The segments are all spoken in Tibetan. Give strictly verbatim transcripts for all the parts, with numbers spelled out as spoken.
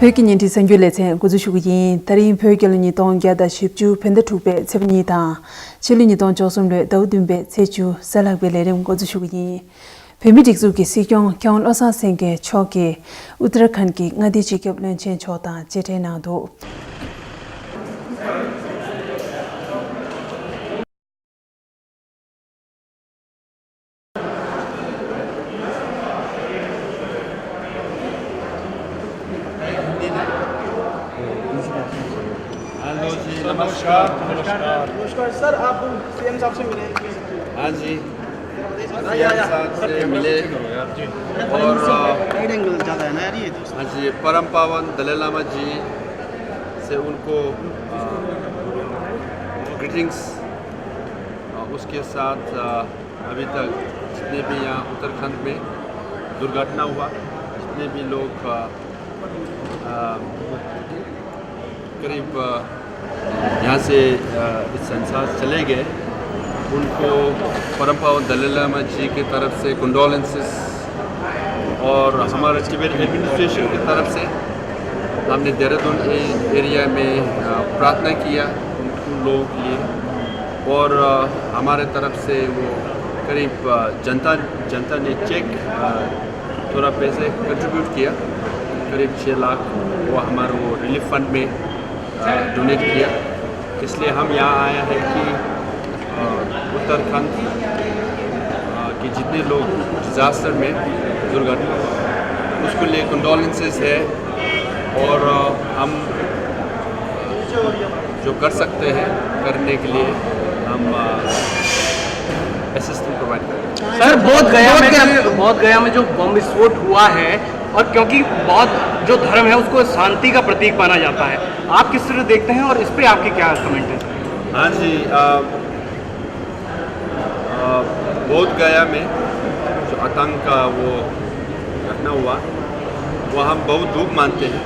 བོད་ཀྱི་ཉིན་རེའི་གསར་འགྱུར་ལེ་ཚན་འགོ་འཛུགས་ཞུ་གི་ཡིན། ད་རིང་བོད་རྒྱལ་ལོ་ཉིས་སྟོང་བརྒྱ་དང་བཞི་བཅུ་བོད་ཟླ་དྲུག་པའི་ཚེས་པ་གཉིས་དང་། ཕྱི་ལོ་ཉིས་སྟོང་བཅུ་གསུམ་ལོའི་ཟླ་བ་བདུན་པའི་ཚེས་བཅུ་གཟའ་ལྷག་པའི་ལས་རིམ་འགོ་འཛུགས་ཞུ་གི་ཡིན། བོད་མིའི་སྒྲིག་འཛུགས་ཀྱི་སྲིད་སྐྱོང་མཁས་དབང་བློ་བཟང་སེང་གེ་མཆོག་གིས་ཨུ་ཏར་ཁཱན་གྱི་མངའ་སྡེའི་སྤྱི་ཁྱབ་བློན་ཆེན་མཆོག་དང་མཇལ་འཕྲད་གནང་འདུག हेलो जी, नमस्कार। नमस्कार। नमस्कार सर, आप सीएम साहब से मिले? हाँ जी, या, या, सीएम साहब से मिले। और, अ, वाइड एंगल ज़्यादा है ना यार, ये तो। हाँ जी, परम पावन दलाई लामा जी से उनको, अ, ग्रीटिंग्स, अ, उसके साथ, अ, अभी तक जितने भी यहाँ उत्तराखंड में दुर्घटना हुआ, जितने भी लोग, अ, अ, करीब, अ, यहाँ से, अ, इस संसार से चले गए, उनको परम पावन दलाई लामा जी की तरफ से कंडोलेंसेस और हमारे टिबेट एडमिनिस्ट्रेशन की तरफ से हमने देहरादून ए-, एरिया में, अ, प्रार्थना किया उन, उन लोगों के लिए। और, अ, हमारे तरफ से वो करीब, अ, जनता, जनता ने चेक, अ, थोड़ा पैसे कंट्रीब्यूट किया, करीब छः लाख, वो हमारे वो रिलीफ फंड में, अ, डोनेट किया। इसलिए हम यहाँ आए हैं कि, अ, उत्तराखंड, अ, के जितने लोग डिज़ास्टर में दुर्घटना, उसके लिए कंडोलेंसेस है और, अ, हम जो कर सकते हैं करने के लिए हम, अ, असिस्टेंस प्रोवाइड करेंगे। सर, बोध गया में जब, बोध गया में जो बम विस्फोट हुआ है, और क्योंकि बौद्ध जो धर्म है उसको शांति का प्रतीक माना जाता है, आप किस तरह देखते हैं और इस पे आपकी क्या कमेंट है? हाँ जी, अ, अ, बोध गया में जो आतंक का वो घटना हुआ, वो हम बहुत दुख मानते हैं,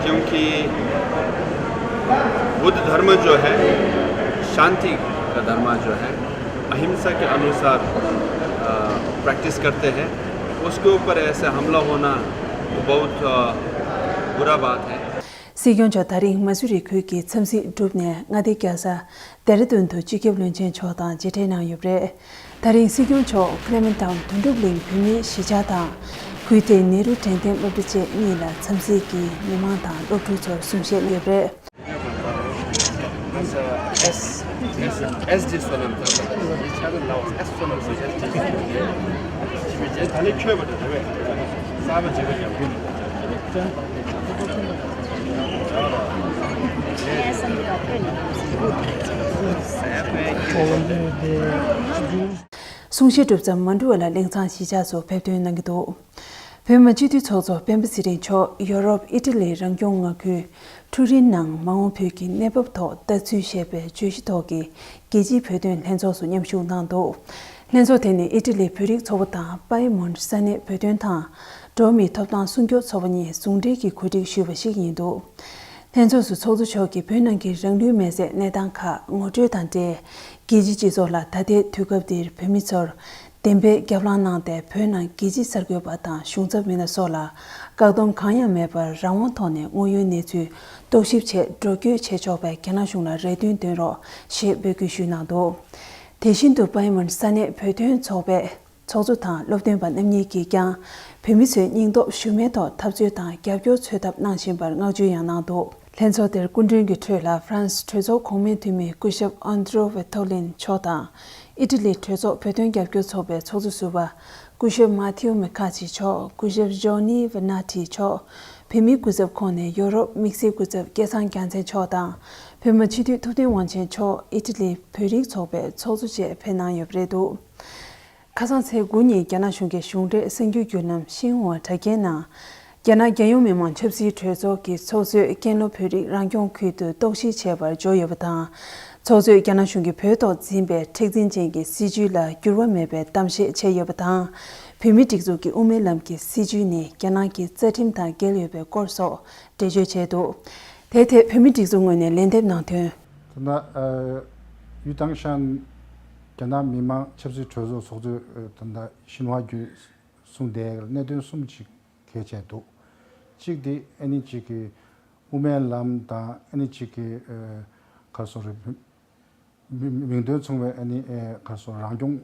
क्योंकि बुद्ध धर्म जो है, शांति का धर्म जो है, अहिंसा के अनुसार, अ, प्रैक्टिस करते हैं। उसके ऊपर ऐसे हमला होना तो बहुत, अ, बुरा बात है। སྲིད་སྐྱོང་མཆོག་ད་རིང་མ་སུ་རི་ཁུལ་གྱི་འཚམས་གཟིགས་གྲུབ་ནས་མངའ་སྡེ་རྒྱལ་ས་ལྡེ་ར་ལྡུན་དུ་སྤྱི་ཁྱབ་བློན་ཆེན་མཆོག་དང་མཇལ་འཕྲད་གནང་ཡོད་པ་རེད། ད་རིང་སྲིད་སྐྱོང་མཆོག་ཁི་ལེ་མན་ཊའོན་དོན་གྲུབ་གླིང་བོད་མིའི་གཞིས་ཆགས་དང་། ཁུལ་དེའི་ནེ་རུ་དྲན་རྟེན་སློབ་གྲྭ་བཅས་གཉིས་ལ་འཚམས་གཟིགས་ཀྱིས་མི་མང་དང་སློབ་ཕྲུག་ཚོར་གསུང་བཤད་གནང་ཡོད་པ་རེད། གསུང་བཤད་གྲུབ་མཚམས་མ་འགྲོ་བ་ལ་གླིང་ཚང་གཞིས་ཆགས་སུ་ཕེབས་ཐོན་གནང་གི་འདུག་བོད་མི་སྤྱི་འཐུས་ཚོགས་གཙོ་སྤེན་པ་ཚེ་རིང་མཆོག་ཡོ་རོབ་ཨི་ཊ་ལི་རང་སྐྱོང་མངའ་ཁུལ་ཁྲུ་རིན་ནང་མ་འོངས་བོད་ཀྱི་གནས་བབ་ཐོག་ལྟ་ཚུལ་ཞེས་པའི་བརྗོད་གཞི་ཐོག་གི་རྒྱལ་སྤྱིའི་བོད་དོན་ལྷན་ཚོགས་སུ་མཉམ་ཞུགས་གནང་འདུག་ལྷན་ཚོགས་དེ་ནི་ཨི་ཊ་ལིའི་བོད་རིགས་ཚོགས་པ་དང་པའི་མོན་ས་གནས་བོད་དོན་དང་འགྲོ་བ་མིའི་ཐོབ་ཐང་སྲུང་སྐྱོབ་ཚོགས་པ་གཉིས་ཟུང་འབྲེལ་གྱིས་གོ་སྒྲིག་ཞུས་པ་ཞིག་ཡིན་འདུག་ལྷན་ཚོགས་སུ་ཚོགས་གཙོ་མཆོག་གིས་བོད་ནང་གི་རང་ལུས་མེར་སྲེག་གནས་སྟངས་ཁག་ངོ་སྤྲོད་དང་འབྲེལ། རྒྱལ་སྤྱིའི་སྤྱི་ཚོགས་ལ་ད་ལྟའི་དུས་སྐབས་འདིར་བོད་མི་ཚོར་བདེན་པའི་རྒྱབ་ལངས་གནང་སྟེ། བོད་ནང་རྒྱལ་སྤྱིའི་གསར་འགོད་པ་དང་གཞུང་ཚབ་མི་སྣ་སོགས་ལ་བཀག་སྡོམ་གང་ཡང་མེད་པར་རང་དབང་ཐོག་ནས་དངོས་ཡོད་གནས་ཚུལ་རྟོག་ཞིབ་ཆེད་འགྲོ་སྐྱོད་བྱེད་ཆོག་པའི་རྒྱ་ནག་གཞུང་ལ་རེ་འདུན་འདོན་རོགས་ཞེས་འབོད་སྐུལ་ཞུས་གནང་འདུག་དེ་བཞིན་དུ་པའི་མོན་ས་གནས་བོད་དོན་ཚོགས་པའི་ཚོགས་གཙོ་དང་སློབ་སྟོན་པ་རྣམ་གཉིས་ཀྱིས་ཀྱང་བོད་མི་ཚོའི་སྙིང་སྟོབས་ཞུམ་མེད་ཐོག་འཐབ་རྩོད་དང་རྒྱབ་སྐྱོར་འཚོལ་ཐབས་གནང་བཞིན་པར་བསྔགས་བརྗོད་ཡང་གནང་འདུག་ལྷན་ཚོགས་དེར་སྐུ་མགྲོན་གྱི་ཁྲོད་ལ་ཧྥ་རན་སི་གྲོས་ཚོགས་གོང་མའི་འཐུས་མི་སྐུ་ཞབས་ཨན་ཏྲོ་ཝེ་ཐོ་ལིན་མཆོག་དང་། ཨི་ཊ་ལིའི་གྲོས་ཚོགས་བོད་དོན་རྒྱབ་སྐྱོར་ཚོགས་པའི་ཚོགས་གཙོ་ཟུར་པ་སྐུ་ཞབས་མཱ་ཐིའུ་མེ་ཁ་ཆི་མཆོག་སྐུ་ཞབས་ཇོ་ནི་ཝེ་ན་ཐི་མཆོག་བོད་མིའི་སྐུ་ཚབ་ཁོངས་ནས་ཡོ་རོབ་དམིགས་བསལ་སྐུ་ཚབ་སྐལ་བཟང་རྒྱལ་མཚན་མཆོག་དང་། བོད་མི་སྤྱི་འཐུས་ཐུབ་བསྟན་དབང་ཆེན་མཆོག་ཨི་ཊ་ལིའི་བོད་རིགས་ཚོགས་པའི་ཚོགས་གཙོ་བཅས་ཕེབས་གནང་ཡོད་པ་རེད་འདུག་ཁ་སང་ཚེས་དགུ་ཉིན་རྒྱ་ནག་གཞུང་གི་གཞུང་འབྲེལ་གསར་འགྱུར་བརྒྱུད་ལམ་ཤིན་ཧྭ་དྲ་རྒྱའི་ནང་། རྒྱ་ནག་རྒྱལ་ཡོངས་མི་དམངས་ཆབ་སྲིད་གྲོས་ཚོགས་ཀྱི་ཚོགས་གཙོས་ཀན་ལྷོ་བོད་རིགས་རང་སྐྱོང་ཁུལ་དུ་རྟོག་ཞིབ་བྱེད་པར་འབྱོར་ཡོད་པ་དང་། ཚོགས་གཙོས་རྒྱ་ནག་གཞུང་གིས་བོད་ཐོག་འཛིན་པའི་མཁྲེགས་འཛིན་ཅན་གྱི་སྲིད་བྱུས་ལ་འགྱུར་བ་མེད་པའི་གཏམ་བཤད་བྱས་ཡོད་པ་དང་། བོད་མིའི་སྒྲིག་འཛུགས་ཀྱི་དབུ་མའི་ལམ་གྱི་སྲིད་བྱུས་ནི་རྒྱ་ནག་གི་རྩ་ཁྲིམས་དང་འགལ་ཡོད་པའི་སྐོར་སོགས་འགྲེལ་བརྗོད་བྱས་འདུག་དེའི་ཐད་བོད་མིའི་སྒྲིག་འཛུགས་ངོས་ནས་ལན་འདེབས་གནང་དོན། ད་ལྟ་ཨ་ཡུས་ཏང་ཤན་རྒྱ་ནག་མི་དམངས་ཆབ་སྲིད་གྲོས་ཚོགས་ཚོགས་གཙོས་ཨ་ད་ལྟ་ཤིན་ཧྭ་བརྒྱུད་གསུངས་དེ་གནད་དོན་གསུམ་ཅིག་གལ་ཆེ་འདུག་གཅིག་དེ་ཨ་ནི་གཅིག་གི་དབུ་མའི་ལམ་དང་ཨ་ནི་གཅིག་གི་ཨ་ག་རེ་ཟེར་དགོས་རེད། མི་མིང་དོན་མཚུངས་པའི་ཨ་ནི་ཨེ་ག་རེ་ཟེར་རང་སྐྱོང་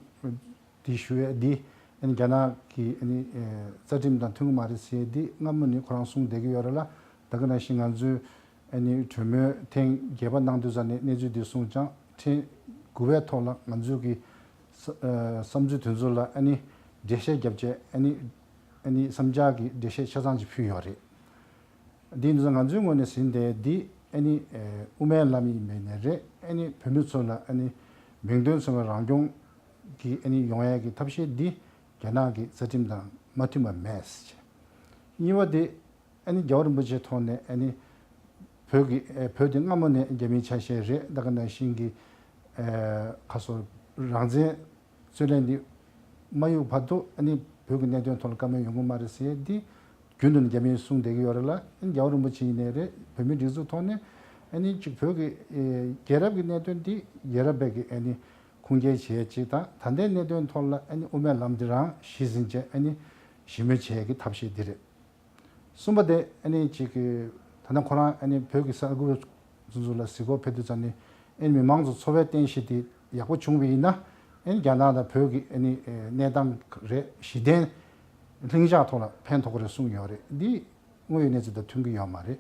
འདི་ཞུ་ཡས་འདི་ཨ་ནི་རྒྱ་ནག་གི་ཨ་ནི་ཨེ་རྩ་ཁྲིམས་དང་མཐུན་གྱི་མ་རེད་ཟེར་ཡས་འདི་སྔ་མོ་ནས་ཁོ་རང་གསུངས་བསྡད་ཀྱི་ཡོད་རེད་ལ། ད་ག་ནང་བཞིན་ང་ཚོས་ཨ་ནི་གྲོས་མོལ་ཐེངས་བརྒྱད་པ་གནང་དུས་ཙམ་ནས་གནས་ཚུལ་འདི་གསུངས་ཀྱང་ཐེངས་དགུ་པའི་ཐོག་ལ་ང་ཚོས་ཀྱི་ས་ཨེ་བསམ་ཚུལ་དེ་ཚོ་ལ་ཨ་ནི་འགྲེལ་བཤད་བརྒྱབ་བྱས་ཨ་ནི་ཨ་ནི་བསམ་འཆར་གྱི་འགྲེལ་བཤད་ཆ་ཚང་ཅིག་ཕུལ་ཡོད་རེད། འདི་ནི་ང་ཚོའི་ངོས་ནས་ཟིན་ཏེ་འདི་ཨ་ནི་ཨེ་དབུ་མའི་ལམ་ཡིན་པའི་ནས་རེད། ཨ་ནི་བོད་མི་ཚོ་ལ་ཨ་ནི་མིང་དོན་མཚུངས་པའི་རང་སྐྱོང་གི་ཨ་ནི་ཡོང་ཡས་ཀྱི་ཐབས་ཤེས་འདི་རྒྱ་ནག་གི་རྩ་ཁྲིམས་དང་མ་མཐུན་པ་མེད་ཟེར། གཉིས་པ་དེ་ཨ་ནི་རྒྱལ་བ་རིན་པོ་ཆེའི་ཐོག་ནས་ཨ་ནི་བོད་ཀྱི་ཨེ་བོད་དེ་སྔ་མོ་ནས་རྒྱ་མིའི་ཆ་ཤས་རེད། ད་ག་ནང་བཞིན་གྱི་ཨེ་ག་རེ་ཟེར་རང་བཙན་རྩོད་ལེན་འདི་མ་གཡུག་བར་དུ་ཨ་ནི་བོད་ཀྱི་གནད་དོན་ཐོག་ལ་བཀའ་མོལ་ཡོང་གི་མ་རེད་ཟེར་ཡས་འདི་རྒྱུན་དུ་རྒྱ་མིས་གསུངས་བསྡད་ཀྱི་ཡོད་རེད་ལ། ཨ་ནི་རྒྱལ་བ་རིན་པོ་ཆེ་ཡིན་ནའི་རེད། བོད་མིའི་སྒྲིག་འཛུགས་ཐོག་ནས་ཨ་ནི་གཅིག་བོད་ཀྱི་ཨེ་རྒྱལ་རབས་ཀྱི་གནད་དོན་འདི་རྒྱལ་རབས་པས་ཀྱི་ཨ་ནི་ཁུངས་སྐྱེལ་བྱེད་ཡས་གཅིག་དང་། ད་ལྟའི་གནད་དོན་ཐོག་ལ་ཨ་ནི་དབུ་མའི་ལམ་འདི་རང་གཞི་འཛིན་བྱས་ཨ་ནི་ཞི་མོལ་བྱེད་ཡས་ཀྱི་ཐབས་ཤེས་འདི་རེད། གསུམ་པ་དེ་ཨ་ནི་གཅིག་གི་ད་ལྟ་ཁོ་རང་ཨ་ནི་བོད་ཀྱི་ས་ཁུལ་སོ་སོ་ལ་གཟིགས་སྐོར་ཕེབས་དུས་ཙམ་ནས་ཨ་ནི་མི་མང་ཚོ་འཚོ་བའི་རྟེན་གཞི་དེ་ཡག་པོ་བྱུང་བ་ཡིན་ན་ཨ་ནི་རྒྱ་ནག་དང་བོད་ཀྱི་ཨ་ནི་གནས་སྟངས་རེད་ཞི་བདེ་ལྷིང་འཇགས་ཐོག་ལ་ཕན་ཐོགས་ཀྱི་རེད་གསུངས་ཡོད་རེད། འདི་དངོས་ཡོད་གནས་ཚུལ་དང་མཐུན་གྱི་ཡོད་མ་རེད།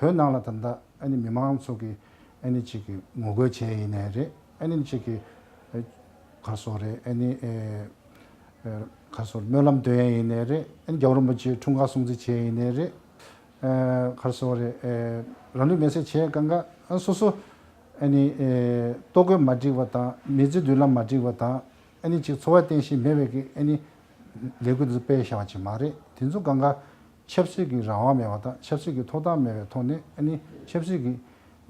བོད་ནང་ལ་ད་ལྟ་ཨ་ནི་མི་མང་ཚོ་གི་ཨ་ནི་གཅིག་གི་ངོ་རྒོལ་བྱས་ཡིན་ནའི་རེད། ཨ་ནི་གཅིག་གི་ཨ་ག་རེ་ཟེར་དགོས་རེད། ཨ་ནི་ཨེ་ཨེ་ག་རེ་ཟེར་དགོས་རེད། སྨོན་ལམ་འདོན་ཡ་ཡིན་ནའི་རེད། ཨ་ནི་རྒྱལ་བ་རིན་པོ་ཆེའི་འཁྲུངས་སྐར་སྲུང་བརྩི་བྱས་ཡིན་ནའི་རེད། ཨེ་ག་རེ་ཟེར་དགོས་རེད། ཨེ་རང་ལུས་མེར་སྲེག་བྱས་གང་ག་ཨ་སོ་སོ་ཨ་ནི་ཨེ་ལྟོ་གོས་མ་འགྲིག་པ་དང་མི་ཚེ་མདུན་ལམ་མ་འགྲིག་པ་དང་ཨ་ནི་གཅིག་འཚོ་བ་རྟེན་གཞི་མེད་པའི་གི་ཨ་ནི་ལས་འགུལ་འདི་ཚོ་སྤེལ་བཞག་པ་ཅིག་མ་རེད། དེ་ཚོ་གང་ག་ཆབ་སྲིད་ཀྱི་རང་དབང་མེད་པ་དང་ཆབ་སྲིད་ཀྱི་ཐོབ་ཐང་མེད་པའི་ཐོག་ནས་ཨ་ནི་ཆབ་སྲིད་ཀྱི་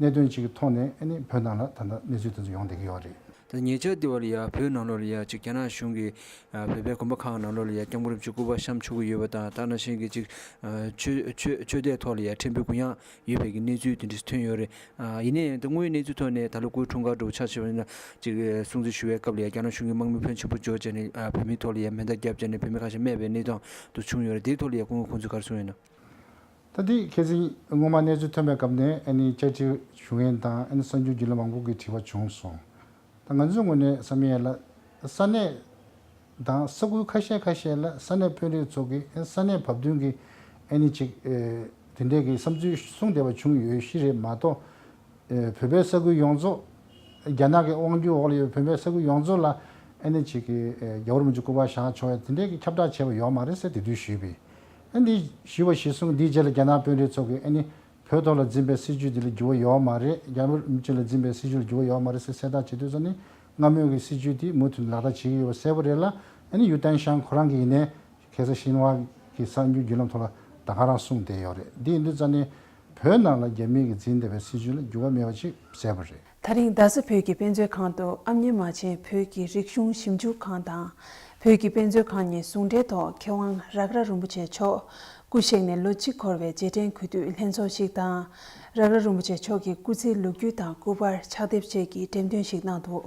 གནད་དོན་ཅིག་གི་ཐོག་ནས་ཨ་ནི་བོད་ནང་ལ་ད་ལྟ་གནས་ཚུལ་དེ་ཚོ་ཡོང་བསྡད་ཀྱི་ཡོད་རེད། ད་ཉེ་ཆར་འདི་བར་ལ་ཡ་བོད་ནང་ལོགས་ལ་ཡ་ཅིག་རྒྱ་ནག་གཞུང་གིས་ཨ་བོད་པའི་དགོན་པ་ཁག་ནང་ལོགས་ལ་ཡ་སྐྱབས་མགོན་རིན་པོ་ཆེ་སྐུ་པར་བཤམས་ཆོག་གི་ཡོད་པ་དང་། ད་ནང་བཞིན་གྱི་ཅིག་ཨ་ཆོས་ཆོས་ཆོས་དད་ཐོག་ལ་ཡ་ཕྲན་བུ་གུ་ཡངས་ཡོད་པའི་གི་གནས་ཚུལ་དེ་འདྲ་ཐོན་ཡོད་རེད། ཨ་ཡིན་ན་ཡང་ད་དངོས་གནས་ཚུལ་ཐོག་ནས་ད་ལོ་སྐུའི་འཁྲུངས་སྐར་འདྲ་བོ་ཆ་བཞག་པ་ཡིན་ན་ཅིག་སྲུང་བརྩི་ཞུ་བའི་སྐབས་ལ་ཡ་རྒྱ་ནག་གཞུང་གིས་དམག་མི་ཕོན་ཆེན་པོ་འབྱོར་བྱས་ནས་ཨ་བོད་མིའི་ཐོག་ལ་ཡ་མེ་མདའ་བརྒྱབ་བྱས་ནས་བོད་མི་ཁ་ཤས་རྨས་པའི་གནས་སྟངས་དེ་བྱུང་ཡོད་རེད། དེའི་ཐོག་ལ་ཡ་སྐུ་ངོ་ཁོང་ཚོས་ག་རེ་གསུངས་ཡོད་ན། ད་དེ་ཁ་སང་སྔོན་མ་གནས་ཚུལ་ཐོན་པའི་སྐབས་ནས་ཨ་ནི་བཅའ་ཁྲིམས་ཞུ་མཁན་དང་ཨ་ནི་གསར་འགྱུར་བརྒྱུད་ལམ་མང་པོ་གིས་དྲི་བ་བྱུང་སོང་། ད་ང་ཚོའི་ངོས་ནས་བསམ་ཡས་ལ་ས་གནས་དང་ས་ཁུལ་ཁ་ཤས་ཁ་ཤས་ལ་ས་གནས་དཔོན་རིགས་ཚོ་གིས་ཨ་ནི་ས་གནས་བབ་བསྟུན་གྱི་ཨ་ནི་ཅིག་ཨེ་དེ་འདྲས་ཀྱི་བསམ་ཚུལ་གསུངས་བསྡད་པ་བྱུང་ཡོད་ཤི་རེད་མ་གཏོགས། ཨེ་བོད་པའི་ས་ཁུལ་ཡོངས་རྫོགས་རྒྱ་ནག་གི་དབང་སྒྱུར་འོག་ལ་ཡོད་བོད་པའི་ས་ཁུལ་ཡོངས་རྫོགས་ལ་ཨ་ནི་ཅིག་གི་ཨེ་རྒྱལ་བ་རིན་པོ་ཆེ་སྐུ་པར་བཞེངས་ཆོག་ཡ་དེ་འདྲས་ཀྱི་ཁྱབ་བསྒྲགས་བྱས་པ་ཡོད་མ་རེད་ཟེར་དེ་དུས་ཞུས་པས། ཨ་ནི་ཞུས་པ་གཞིར་བཟུང་འདིའི་རྗེས་ལ་རྒྱ་ནག་དཔོན་རིགས་ཚོ་གིས་ཨ་ནི་བོད་ཐོག་ལ་འཛིན་པའི་སྲིད་བྱུས་འདི་ལ་འགྱུར་བ་ཡོད་མ་རེད། རྒྱལ་བ་རིན་པོ་ཆེ་ལ་འཛིན་པའི་སྲིད་བྱུས་ལ་འགྱུར་བ་ཡོད་མ་རེད་ཟེར་གསལ་བསྒྲགས་བྱེད་དུས་ཙམ་ནས་སྔ་མོའི་གི་སྲིད་བྱུས་དེ་མུ་མཐུད་ནས་ལག་བསྟར་བྱེད་ཀྱི་ཡོད་པ་གསལ་པོ་རེད་ལ། ཨ་ནི་ཡུས་ཏན་ཤང་ཁོ་རང་གིས་ཡིན་ནའི་ཁ་སང་ཤིན་ཧྭ་གི་གསར་འགྱུར་བརྒྱུད་ལམ་ཐོག་ལ་ད་ག་རང་གསུངས་བསྡད་ཡོད་རེད། འདི་ཡིན་དུས་ཙམ་ནས་བོད་ནང་ལ་རྒྱ་མི་གིས་འཛིན་བསྡད་པའི་སྲིད་བྱུས་ལ་འགྱུར་བ་མེད་པ་ཅིག་གསལ་པོ་རེད། ད་རིང་རྡ་ས་བོད་ཀྱི་དཔེ་མཛོད་ཁང་དུ་ཨ་མྱེས་རྨ་ཆེན་བོད་ཀྱི་རིག་གཞུང་ཞིབ་འཇུག་ཁང་དང་། བོད་ཀྱི་དཔེ་མཛོད་ཁང་གཉིས་ཟུང་འབྲེལ་ཐོག་མཁས་དབང་རཀ་ར་རིན་པོ་ཆེ་མཆོག་སྐུ་གཤེགས་ནས་ལོ་གཅིག་འཁོར་བའི་རྗེས་དྲན་གུས་འདུད་ལྷན་ཚོགས་ཤིག་དང་། རཀ་ར་རིན་པོ་ཆེ་མཆོག་གི་སྐུ་ཚེའི་ལོ་རྒྱུས་དང་སྐུ་པར་ཕྱག་དེབ་བཅས་ཀྱི་འགྲེམས་སྟོན་ཞིག་གནང་འདུག་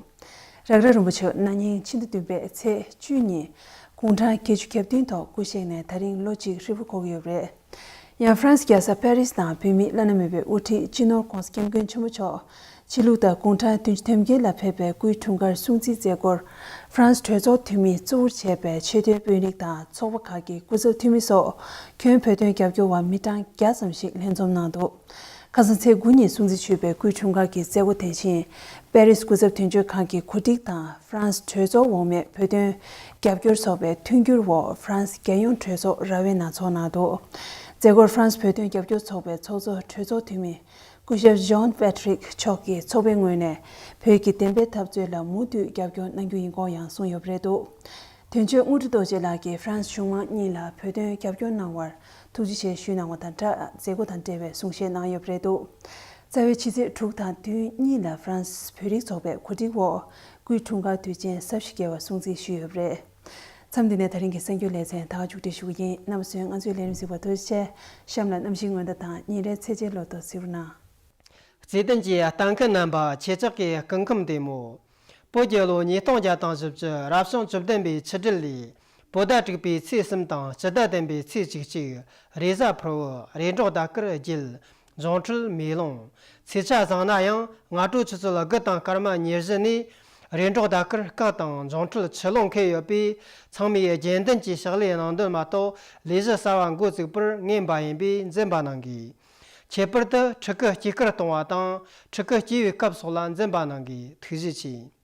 རཀ་ར་རིན་པོ་ཆེ་ན་ནིང་ཕྱི་ཟླ་བདུན་པའི་ཚེས་བཅུ་ཉིན་དགུང་གྲངས་བརྒྱད་ཅུ་གྱ་བདུན་ཐོག་སྐུ་གཤེགས་ནས་ད་རིང་ལོ་གཅིག་ཧྲིལ་པོ་འཁོར་གྱི་ཡོད་པ་རེད། ཡང་ཧྥ་རན་སི་རྒྱལ་ས་པེ་རིས་དང་བོད་མིའི་བླ་ན་མེད་པའི་དབུ་ཁྲིད་སྤྱི་ནོར་༧གོང་ས་༧སྐྱབས་མགོན་ཆེན་པོ་མཆོག་ཕྱི་ལུགས་ཟླ་དགུང་གྲངས་བདུན་ཅུ་དོན་བརྒྱད་ལ་ཕེབས་པའི་སྐུའི་འཁྲུངས་སྐར་སྲུང་བརྩིའི་མཛད་སྒོར་ཧྥ་རན་སི་གྲོས་ཚོགས་འཐུས་མི་གཙོ་བོར་བྱས་པའི་ཆོས་དོན་དཔོན་རིགས་དང་ཚོགས་པ་ཁག་གི་སྐུ་ཚབ་འཐུས་མི་སོགས་ཁྱོན་བོད་དོན་རྒྱབ་སྐྱོར་བ་མི་གྲངས་བརྒྱ་ཙམ་ཞིག་ལྷན་འཛོམས་གནང་འདུག་ཁ་སང་ཚེས་དགུ་ཉིན་སྲུང་བརྩི་ཞུས་པའི་སྐུའི་འཁྲུངས་སྐར་གྱི་མཛད་སྒོ་དེ་བཞིན་པེ་རིས་སྐུ་ཚབ་དོན་གཅོད་ཁང་གི་གོ་སྒྲིག་དང་ཧྥ་རན་སི་གྲོས་ཚོགས་འོག་མའི་བོད་དོན་རྒྱབ་སྐྱོར་ཚོགས་པའི་མཐུན་འགྱུར་འོག་ཧྥ་རན་སི་རྒྱལ་ཡོངས་གྲོས་ཚོགས་ར་ཝའི་ནང་ཚོགས་གནང་འདུག་མཛད་སྒོར་ཧྥ་རན་སི་བོད་དོན་རྒྱབ་སྐྱོར་ཚོགས་པའི་ཚོགས་གཙོ་གྲོས་ཚོགས་འཐུས་མི་སྐུ་ཞབས་ཇོན་པེ་ཏྲིག་མཆོག་གིས་ཚོགས་པའི་ངོས་ནས་བོད་ཀྱི་བདེན་པའི་འཐབ་རྩོད་ལ་མུ་མཐུད་རྒྱབ་སྐྱོར་གནང་རྒྱུ་ཡིན་སྐོར་ཡང་གསུངས་ཡོད་པ་རེད་འདུག་དོན་གཅོད་དངོས་གྲུབ་རྡོ་རྗེ་ལགས་ཀྱིས་ཧྥ་རན་སི་གཞུང་མང་གཉིས་ལ་བོད་དོན་རྒྱབ་སྐྱོར་གནང་བར་ཐུགས་རྗེ་ཆེ་ཞུས་གནང་བ་དང་སྦྲགས་མཛད་སྒོ་དང་འབྲེལ་བའི་གསུང་བཤད་གནང་ཡོད་པ་རེད་འདུག་རྩ་བའི་ཕྱི་ཚེས་དྲུག་དང་བདུན་གཉིས་ལ་ཧྥ་རན་སི་བོད་རིགས་ཚོགས་པའི་གོ་སྒྲིག་འོག་སྐུའི་འཁྲུངས་སྐར་དུས་ཆེན་གཟབ་ཞིང་རྒྱས་པ་སྲུང་བརྩི་ཞུས་ཡོད་པ་རེད། མཚམས་འདི་ནས་ད་རིང་གི་གསར་འགྱུར་ལེ་ཚན་ད་ག་མཇུག་སྒྲིལ་ཞུ་གི་ཡིན། རྣམ་པ་ཚོས་ང་ཚོའི་ལས་རིམ་གཟིགས་པར་ཐུགས་རྗེ་ཆེ། གཤམ་ལ་གནམ་གཤིས་སྔོན་བརྡ་དང་ཉིན་རེའི་ཚེས་ཆེན་ལོ་ཐོ་གཟིགས་རོགས་གནང་། བརྩེ་ལྡན་གྱི་ལྟ་མཁན་རྣམ་པ་ཁྱེད་ཅག་གི་སྐུ་ཁམས་བདེ་མོ། བོད་རྒྱལ་ལོ་ཉིས་སྟོང་བརྒྱ་དང་བཞི་བཅུ་རབ་བྱུང་བཅུ་བདུན་པའི་ཆུ་སྦྲེལ་ལོའི་ བོད་ཟླ་དྲུག་པའི་ཚེས་གསུམ་དང་སྤྱི་ཟླ་བདུན་པའི་ཚེས་བཅུ་གཅིག་རེས་གཟའ་ཕུར་བུ། རེས་འགྲོགས་ཟླ་སྐར་བརྒྱད། འབྱུང་འཕྲོད་མེ་ལོང་། ཚེས་ཆ་བཟང་ན་ཡང་སྔ་དྲོ་ཆུ་ཚོད་དགུ་དང་སྐར་མ་ཉེར་བཞི་ནས་རེས་འགྲོགས་ཟླ་སྐར་སྐེག་དང་འབྱུང་འཕྲོད་ཆུ་ལོང་འཁེལ་ཡོད་པས། ཚང་མས་རྒྱུན་ལྡན་གྱི་ཕྱག་ལས་གནང་འདོད་མ་གཏོགས་ལས་གཞི་གསར་བ་འགོ་བཙུགས་པར་ངེས་པ་ཡིན་པས་འཛེམ་པ་གནང་དགོས། ཁྱད་པར་དུ་ཕྲུ་གུ་སྐྱེས་སྐར་གཏོང་བ་དང་ཕྲུ་གུ་སྐྱེས་པའི་སྐབས་སོགས་ལ་འཛེམ་པ་གནང་དགོས། ཐུགས་རྗེ་ཆེ།